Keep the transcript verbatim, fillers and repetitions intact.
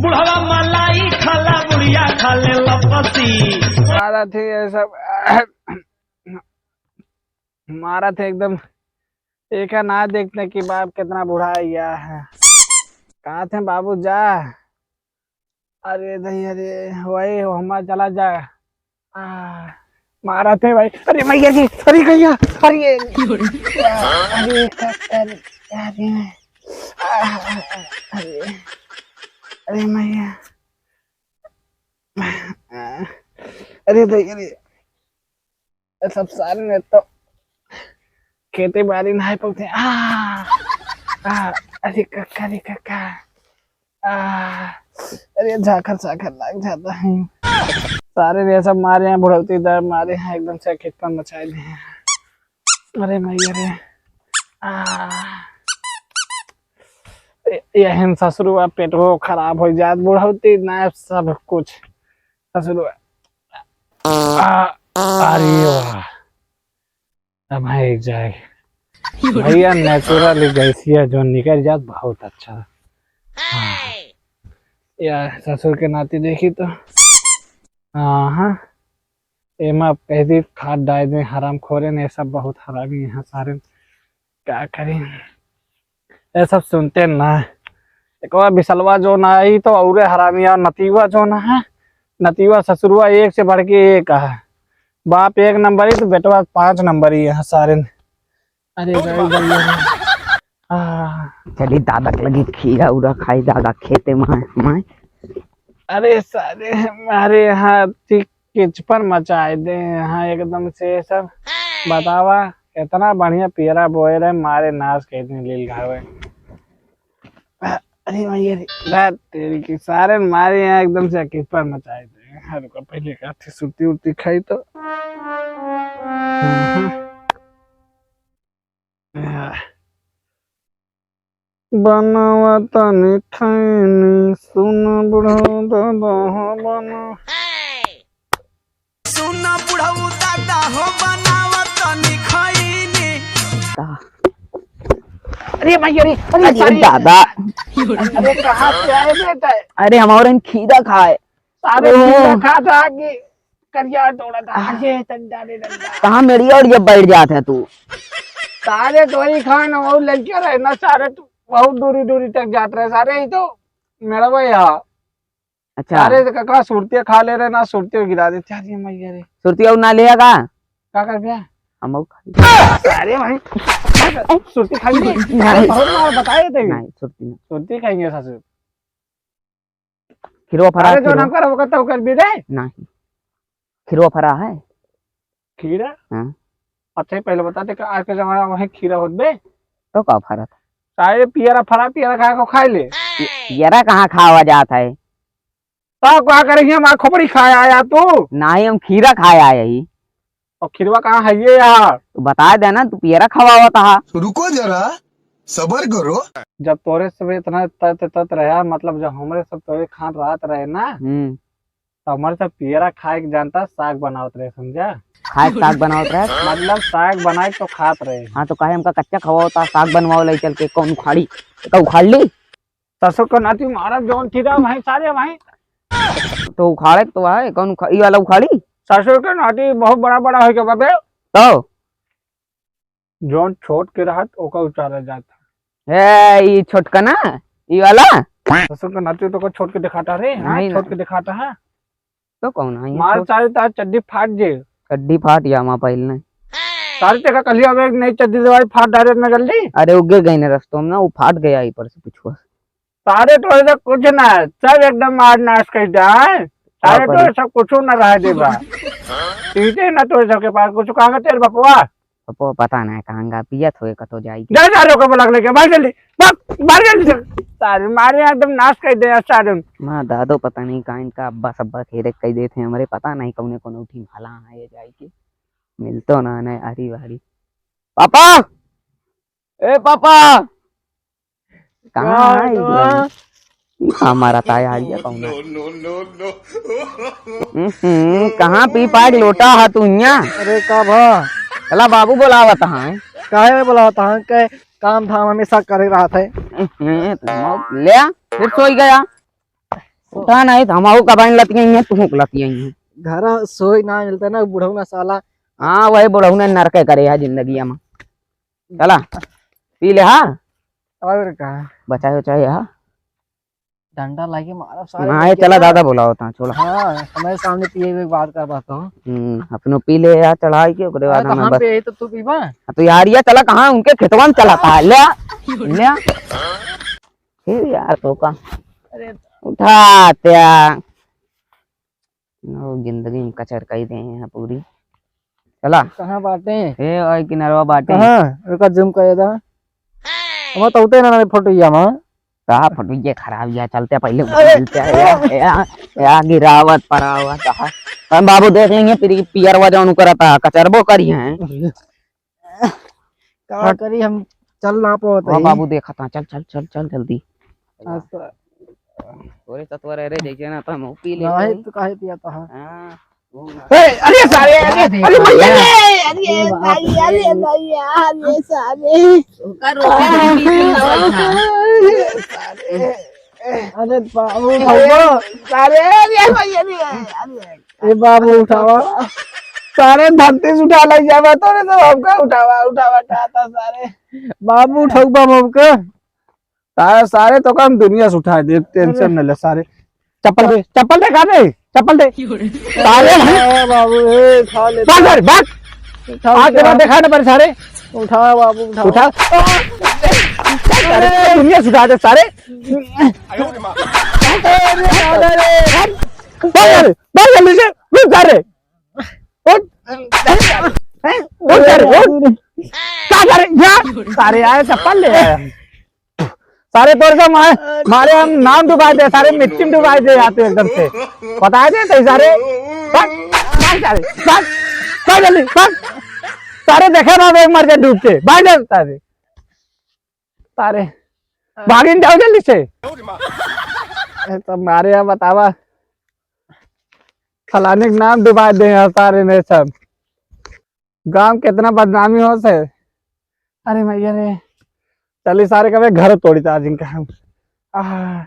बुढ़वा मलाई खाला, बुढ़िया खाले लपसी। मारा थे ये सब, मारा थे एकदम, एका ना देखते कि बाप कितना बूढ़ा गया है। कहा थे बाबू जा, अरे नहीं, अरे वही हमार चला जा। आ, मारा थे भाई। अरे मैया जी, अरे भैया, अरे, अरे, अरे, अरे, अरे, अरे मैया, अरे दही, अरे, ये सब सारे ने तो खेती बाड़ी नहीं पहुँचे। आ, आ, अरे काका, अरे काका, आ, अरे झाखर झाखर लाग जाता है। सारे ने सब मारे हैं, बुढ़ौती दर मारे हैं, एकदम से खिचपन मचाए दिए हैं। अरे मैया रे, आ, ए-, यहन ससुरुआ पेटवो खराब हो जात, बुढ़ौती ना सब कुछ ससुरुआ। आ, अरे वाह, अब है एक जाए भैया, नेचुरल गैसिया जो निकल जात बहुत अच्छा। हाँ। या ससुर के नाती देखी तो, हाँ, हाँ, एमा कह दी खाद डाल दे, हराम खोरे ने सब बहुत हरामी यहाँ सारे, का करें, ये सब सुनते ना। एक बार बिसलवा जो ना आई तो औरे हरामी, और नतीवा जो ना है, नतीवा ससुरुआ एक से बढ़ के एक है, बाप एक नंबर ही तो बेटवा पाँच नंबर ही है सारे। अरे भाई, भाई, भाई। आ। चली दादा के लगी खीरा उरा खाई दादा खेते में, में। अरे सारे हमारे यहाँ ठीक किचपन मचाए दे यहाँ एकदम से सब। बतावा, इतना बढ़िया पियरा बोए रहे, मारे नाश कर दे लील घावे। अरे भैया रे, रात तेरी की सारे मारे यहाँ एकदम से किचपन मचाए दे। हाँ, रुको, पहले का थी सुरती उरती खाई तो। बनावा तनी खैनी, सुन बुढ़ऊ दादा हो बना। सुन बुढ़ऊ दादा हो बनावा तनी खैनी। अरे भाई, अरे, अरे, अरे sorry। दादा। अरे कहाँ से आए बेटा? अरे हमारे खीरा खाए। सारे ओह। खीरा खा था कि करिया तोड़ा था। आगे डंडा रे डंडा। कहाँ मेड़िया उड़िया बैठ जात है तू? सारे तो वही खान और लड़के रहे ना, सारे तो बहुत दूरी दूरी तक जात रहे सारे, ही तो मेरा भाई यहाँ। अच्छा। सारे तो ककड़ा सुरतिया खा ले रहे ना, सुरतिया गिरा देते। अरे मैया रे। सुरतिया ना लिया का? का कर दिया? हम और खा ली। अरे भाई, सुरती खाएंगे? नहीं। बहुत मार बताए थे। नहीं, सुरती नहीं। सुरती खाएंगे ससुर। खीरवा फरा, अरे, जो खीरवा। नाम कर, वो करता, वो कर भी दे। नहीं। खीरवा फरा है? खीरा? हाँ। अच्छा, ही पहले बता दे कि आज के जमाना में खीरा होत बे? तो का फरा था? सारे पियरा फरा, पियरा खाए को खाए ले। पि-, पियरा कहाँ खावा जात है? तो का करे, ये हमार खोपड़ी खाए आया तू? नहीं, हम खीरा खाए आए ही। और खीरवा कहाँ है ये यार? तू बता दे ना, तू पियरा खवावत हा। रुको जरा, सबर करो। जब तोरे सब इतना तत तत रहा, मतलब जब हमरे सब तोरे खान रहत रहे ना, हम्म। तो हमरे सब पियरा खाए के जानता, साग बनावत रहे, समझा? खाए के साग बनावत रहे? मतलब साग बनाए तो खात रहे। हाँ, तो काहे हमका कच्चा खवावत हा, साग बनवाओ ले चल के, कौन उखाड़ी? का उखाड़ ली? ससुर के नाती मारब जौन खीरा भाई, सारे भाई। तो उखाड़े के तो है, कौन उखा-, ई वाला उखाड़ी? ससुर के नाती बहुत बड़ा बड़ा होई के बाबे। तो? जौन छोट के रहत, ओका उचारा जात। ए, ई छोटका ना? ई वाला? ससुर के नाती तो को छोट के दिखाता रे, हाँ, नहीं, छोट नहीं। के दिखाता है। तो कौन है ये मार छोट? सारे तार चड्डी फाट जे। चड्डी फाट या माँ पहले। सारे ते का कलिया में एक नई चड्डी दवाई फाट डाले इतना जल्दी। अरे वो गिर गई ना रस्तों में ना, वो फाट गया ही पर से पिछुआ। सारे तो ऐसा कुछ ना है, सब एकदम मार नाश कर दिया है। सारे का तो करे? सब कुछ ना रह देबा। सीधे ना तो सबके पास कुछ कहाँ तेरे बपवा। पप्पा पता नहीं कहाँ गा, पियत होए कतो जाई के। जा, जा, रोको, बोला के लेके, भाग जल्दी, भाग, भाग जल्दी से। सारे मारे एकदम नाश कर दे, सारे। माँ दादो पता नहीं कहाँ इनका अब्बा सब्बा खेरे कह देते हैं हमरे, पता नहीं कौने कौने उठी भाला है ये जाई के। मिलतो ना, नहीं, आरी वारी। पापा! ए पापा! कहाँ का है ये? बेटवा? ई का मारा ता यार, ये कौन है? No, no, no, no। हम्म, कहाँ पी पाए लोटा हा तू हियाँ? अरे का भा? चला बाबू बोलावत हैं। काहे में बोलावत हैं? के काम धाम हमेशा करे रहत है। हम्म, ले आ, फिर सोई गया। उठा नहीं तो हमहू का बहन लतियाई है, तुहू का लतियाई है। घर सोई ना मिलता ना, बुढ़ऊ ना साला। हाँ, वही बुढ़ऊ ने नरके करे है जिंदगी में। चला, पी ले, हाँ? और का? बचाए उचाए, हाँ? डंडा लाके मारब सारे ना, ये लड़के चला, का। दादा बोलावत हैं, छोड़ा। हाँ, हमारे सामने पिए हुए बात कर बात हो। हम्म, अपनो पी ले यार, चढ़ाई के, ओकरे अरे बाद तो हमें हम बस। पिए तो तू पीबा? हाँ, तो यार, ये चला कहाँ? उनके खेतवा में चला था, ले आ, ले आ। फिर यार, तो का? अरे। उठा त्या। नो, जिंदगी में कचर कई दे हैं पूरी। चला। कहाँ बाटे? ए, ओए किनरवा बाटे। कहाँ? रुका, zoom कर दा। हम तो उते ना फोटो या माँ। कहाँ फोटो ये खराब या? चलते पहले अरे। मिलते हैं। या, या, या गिरावत परावत। हम बाबू देख लेंगे, फिर पियरवा जौन करता, कचरबो करी हैं। का करी, हम चल ना पावत हाँ, ही। बाबू देखत हाँ, चल, चल, चल, चल जल्दी। हाँ, तो तोरे सतवा रहे रे, जैसे ना तो हम पी ले नहीं, रहे। तो काहे पिया था? हाँ, वो ना। ए, अरे सारे, अरे, अरे भैया रे, अरे ये बाप भाई, अरे रे। भैया, अरे सारे। ओकर रोटी भी पी पी आवत था। अरे बाबू, भगवान। सारे, अरे भैया रे, अरे। ए बाबू उठावा। सारे धरती से उठा लग जावा, तोरे तो हमका उठावा, उठावा कहता सारे। बाबू उठाऊ बाबू हमका। सारे, सारे तो काम दुनिया से उठा दे, tension न ले सारे। चप्पल दे, चप्पल दे, कहाँ दे? चप्पल दे। सारे हैं। ए बाबू, ए, खा ले। भाग सारे, भाग। उठा, आज के बाद उठा। देखा ना पर सारे। उठा बाबू, उठा। उठा। सारे, दुनिया से उठा दे सारे। अरे, अरे, अरे। भाग सारे, भाग जल्दी से, रुक सारे। उठ। उठ सारे, उठ। का सारे, यहाँ। सारे आए, चप्पल ले आए। सारे तोर से मारे, मारे हम नाम डुबा दे, सारे मिट्टी में डुबा दे यहाँ पे एकदम से। बता दे तो सारे। भाग, भाग सारे, भाग, भाग जल्दी, भाग। सारे देखे ना, एक मर जाए डूब के, भाग जा सारे। सारे, भागिन जाओ जल्दी से। ए, तो मारे यहाँ बतावा, फलाने के नाम डुबा दे यहाँ सारे ने सब। गांव कितना बदनामी हो से। अरे मैया रे, चली सारे कबे घर तोड़ी था आज इनका हम। आह,